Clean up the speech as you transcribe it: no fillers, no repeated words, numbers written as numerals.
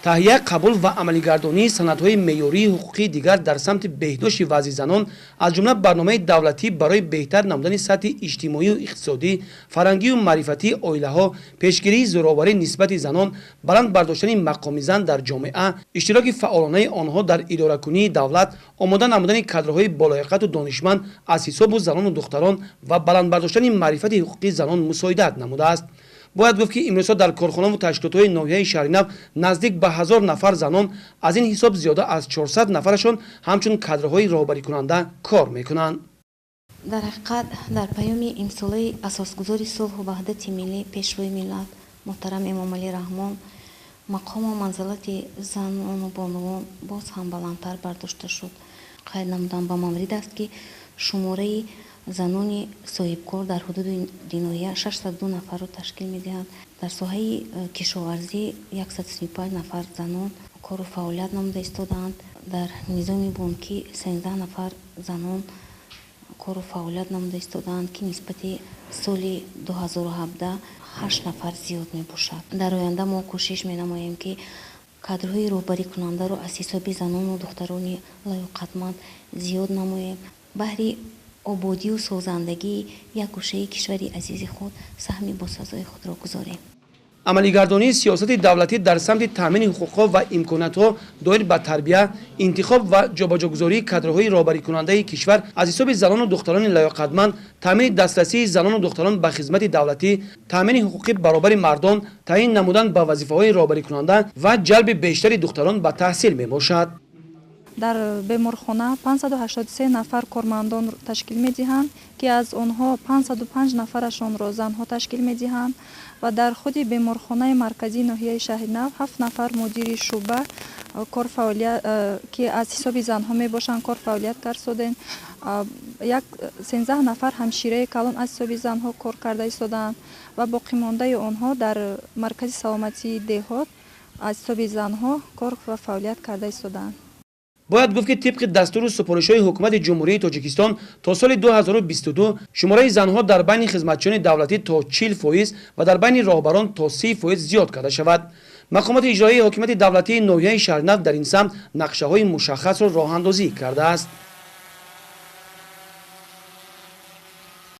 Таҳия, қабул ва амалигардонии санадҳои меъёрии ҳуқуқии дигар дар самти беҳдошти вазъи занон, аз ҷумла барномаи давлатӣ барои беҳтар намудани сатҳи иҷтимоию иқтисодӣ, фарҳангию маърифатии оилаҳо, пешгирии зӯроварӣ нисбати занон, баланд бардоштани мақоми зан дар ҷомеа, иштироки фаъолонаи онҳо дар идоракунии давлат, омода намудани кадрҳои болояқату донишманд аз ҳисобу занону духтарон ва баланд бардоштани маърифати ҳуқуқии занон мусоидат намудааст. Бояд гуфт, ки имрӯзҳо дар корхонаву ташкилотҳои ноҳияи Шаҳринав наздик ба 1000 нафар занон, аз ин ҳисоб зиёда аз 400 нафарашон ҳамчун кадрҳои роҳбарикунанда кор мекунанд. Дар ҳақиқат, дар паёми имсолаи Асосгузори сулҳу ваҳдати миллӣ, Пешвои миллат муҳтарам Эмомалӣ Раҳмон мақому манзилати занону бонувон боз ҳам баландтар бардошта шуд. Қайд намудан ба маврид аст, ки шумораи занони соҳибкор дар ҳудуди ноҳия 602 нафарро ташкил медиҳад. Дар соҳаи кишоварзӣ 135 нафар занон кору фаъолият намуда истодаанд. Дар низоми бонкӣ 13 нафар занон кору фаъолият намуда истодаанд, ки нисбати соли 2017 ҳашт нафар зиёд мебошад. Дар оянда мо кӯшиш менамоем, ки кадрҳои роҳбарикунандаро аз ҳисоби занону духтарони лаёқатманд зиёд намоем, баҳри ободию созандагии як гӯшаи кишвари азизи худ саҳми босазои худро гузорем. Амалигардонии сиёсати давлатӣ дар самти таъмини ҳуқуқҳо ва имкониятҳо доир ба тарбия, интихоб ва ҷобаҷогузории кадрҳои роҳбарикунандаи кишвар аз ҳисоби занону духтарони лаёқатманд, таъмини дастрасии занону духтарон ба хизмати давлатӣ, таъмини ҳуқуқи баробари мардон, таъин намудан ба вазифаҳои роҳбарикунанда ва ҷалби бештари духтарон ба таҳсил мебошад. Дар беморхона 583 нафар кормандон ташкил медиҳанд, ки аз онҳо 505 нафарашонро занҳо ташкил медиҳанд, ва дар худи беморхонаи марказии ноҳияи Шаҳринав ҳафт нафар мудири шӯъба корфаъолият, ки аз ҳисоби занҳо мебошанд, кор фаъолият кард. Як 13 нафар ҳамшираи калон аз ҳисоби занҳо кор карда истодаанд ва боқимондаи онҳо дар маркази саломатии деҳот аз ҳисоби занҳо кор ва фаъолият карда истодаанд. Бояд гуфт, ки тибқи дастуру супоришҳои Ҳукумати Ҷумҳурии Тоҷикистон то соли 2022 шумораи занҳо дар байни хизматчиёни давлатӣ то 40% ва дар байни роҳбарон то 30% зиёд карда шавад. Мақомоти иҷроии ҳокимияти давлатии ноҳияи Шаҳринав дар ин самт нақшаҳои мушаххасро роҳандозӣ кардааст.